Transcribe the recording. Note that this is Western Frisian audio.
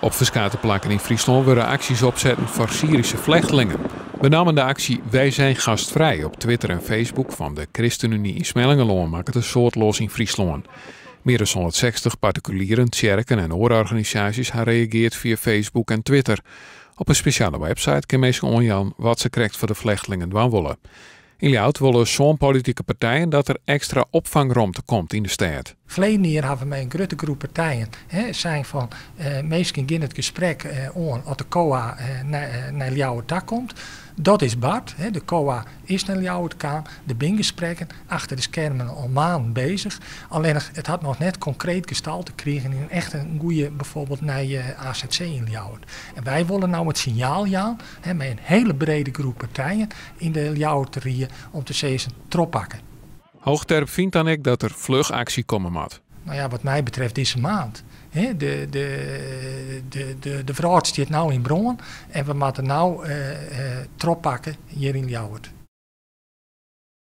Op ferskate plakken yn Fryslân wurde aksjes opsetten foar Syryske flechtlingen. Benammen de aksje Wij zijn gastvrij op Twitter en Facebook fan de ChristenUnie yn Smellingerlân makket in soad los yn Fryslân. Mear as 160 partikulieren, tsjerken en oare organisaasjes ha reagearre fia Facebook en Twitter. Op in spesjale website kinne minsken oanjaan wat se krekt foar de flechtlingen dwaan wolle. Yn Ljouwert wolle sân politike partijen dat der ekstra opfangromte komt yn de stêd. Ferleden jier hawwe wy mei in grutte groep partijen, hè, sein fan minsken gean it gesprek oan as de COA nei Ljouwert ta komt. Dat is bard. Hè. De COA is nei Ljouwert kaam. Der binne gesprekken achter de skermen al maanden beuzich. Allinnich it hat noch net konkreet gestalte krigen yn echt in goede bijvoorbeeld nije AZC yn Ljouwert. En wy wolle no it sinjaal jaan, hè, mei in hiele brede groep partijen yn de Ljouwerter rie om te sizzen trochpakke. Hoogterp fynt dan ek dat der fluch aksje komme moat. Nou ja, wat my betreft dizze maand. De wrâld stiet no yn brân en we moatte no trochpakke hjir yn Ljouwert.